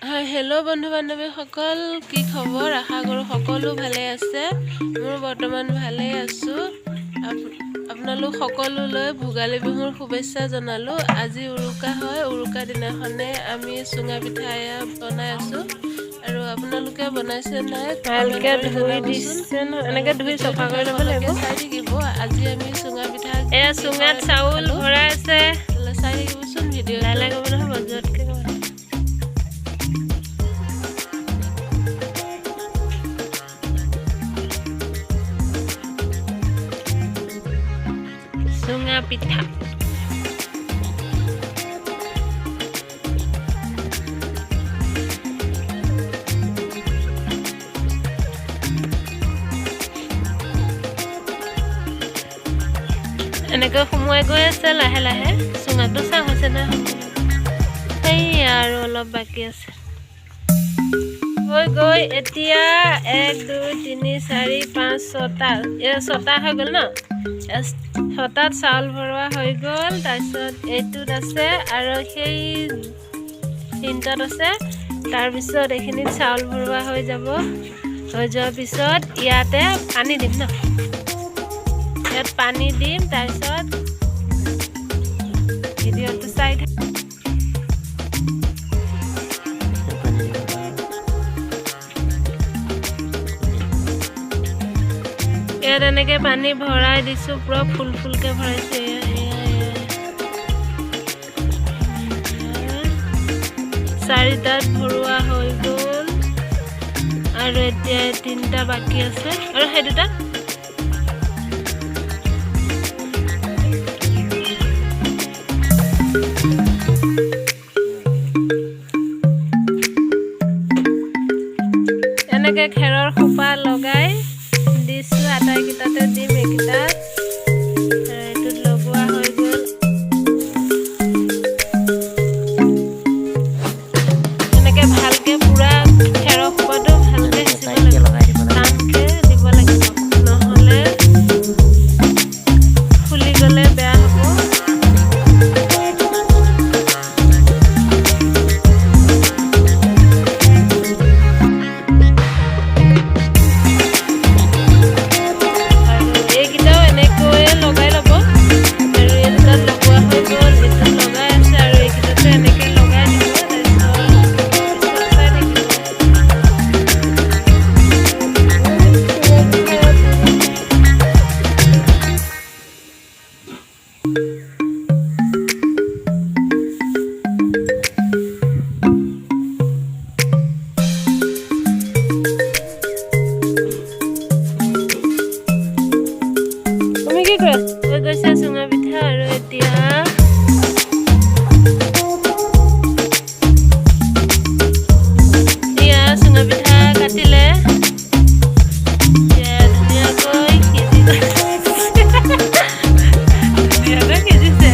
Hi hello' বন্ধু বান্ধৱীসকল, কি খবৰ? আশা কৰোঁ সকলো ভালে আছে। মোৰ বৰ্তমান ভালেই আছোঁ। আপোনালোক সকলোলৈ ভোগালী বিহুৰ শুভেচ্ছা জনালোঁ। আজি উৰুকা হয়। উৰুকা দিনাখনে আমি চুঙা পিঠা এয়া বনাই আছোঁ আৰু আপোনালোকে বনাইছে নাই? ভালকে ধুই দিছে নহয়, এনেকে ধুই চফা কৰি ল'ব লাগিব। চাই থাকিব, আজি আমি চুঙা পিঠা এয়া চুঙাত চাউল ভৰাই আছে। চাই থাকিবচোন ভিডিঅ'। লাহে লাহে ক'ব নহয়, বজোৱাতকৈ ক'ব। চুঙা পিঠা এনেকৈ সোমোৱাই গৈ আছে লাহে লাহে। চুঙাটো চাহ হৈছে নাই? সেই আৰু অলপ বাকী আছে। হৈ গৈ এতিয়া 1, 2, 3, 4, 5, 6টা, এই 6টা হৈ গ'ল ন? 6টাত চাউল ভৰোৱা হৈ গ'ল। তাৰপিছত এইটোত আছে আৰু সেই 3টাত আছে। তাৰপিছত এইখিনিত চাউল ভৰোৱা হৈ যাব। হৈ যোৱাৰ পিছত ইয়াতে পানী দিম ন? ইয়াত পানী দিম। তাৰপিছত ভিডিঅ'টো চাই থাক। ইয়াত এনেকে পানী ভৰাই দিছোঁ, পুৰা ফুল ফুলকে ভৰাইছোঁ। এয়া এয়া এয়া চাৰিটাত ভৰোৱা হৈ গ'ল আৰু এতিয়া 3টা বাকী আছে আৰু সেই দুটা এনেকে খেৰৰ খোপা লগাই দিছোঁ। আটাইকেইটাতে দিম। এইকেইটাত, এইটোত লগোৱা হৈ গ'ল। এনেকে ভালকে পুৰা খেৰৰ খোপাটো ভালকে সিঁচিব লাগিব, টানকে দিব লাগিব, নহ'লে ফুলি গ'লে বেয়া হ'ব। আৰু এইকেইটাও এনেকৈয়ে লগাই ল'ব। আৰু এই দুটাত লগোৱা হৈ গ'ল, এইটোত লগাই আছে আৰু এইকেইটাতে এনেকে লগাই দিব। তাৰপিছত পিছত চাই থাকিব। তুমি কি কৰি হৈ গৈছে চুঙা পিঠা। আৰু এতিয়া এয়া চুঙা পিঠা কাটিলে। এয়া ধুনীয়াকৈ সিজি গৈছে, ধুনীয়াকৈ সিজিছে, ধুনীয়াকৈ সিজি গৈছে।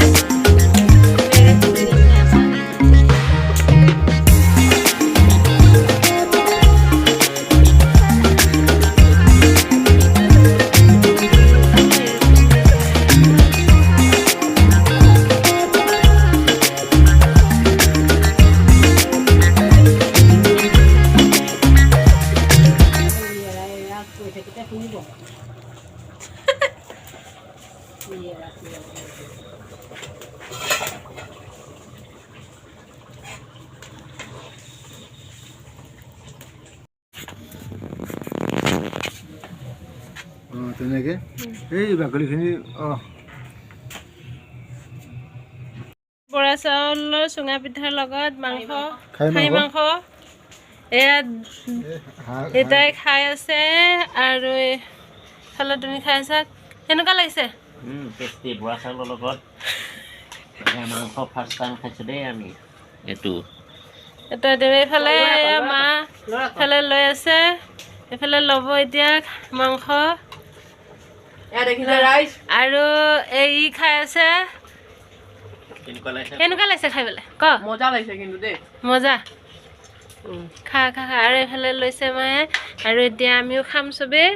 অঁ, তেনেকৈ এই বাকলিখিনি অঁ। বৰা চাউলৰ চুঙা পিঠাৰ লগত মাংস। খাহী। খাহী মাংস। মাংস এয়া। এই হাঁহ। দেউতাই খাই আছে আৰু এইফালে তুমি খাই আছা। কেনেকুৱা লাগিছে? টেষ্টি। বৰা চাউলৰ লগত এয়া মাংস ফাৰ্ষ্ট টাইম খাইছোঁ দেই আমি এইটো। এটা এইফালে এয়া মা এইফালে লৈ আছে, এইফালে ল'ব এতিয়া মাংস। আৰু এই ই খাই আছে। কেনেকুৱা লাগিছে? কেনেকুৱা লাগিছে খাই পেলাই ক। মজা লাগিছে কিন্তু দেই। মজা। খা খা খা। আৰু এইফালে লৈছে মায়ে আৰু এতিয়া আমিও খাম চবেই।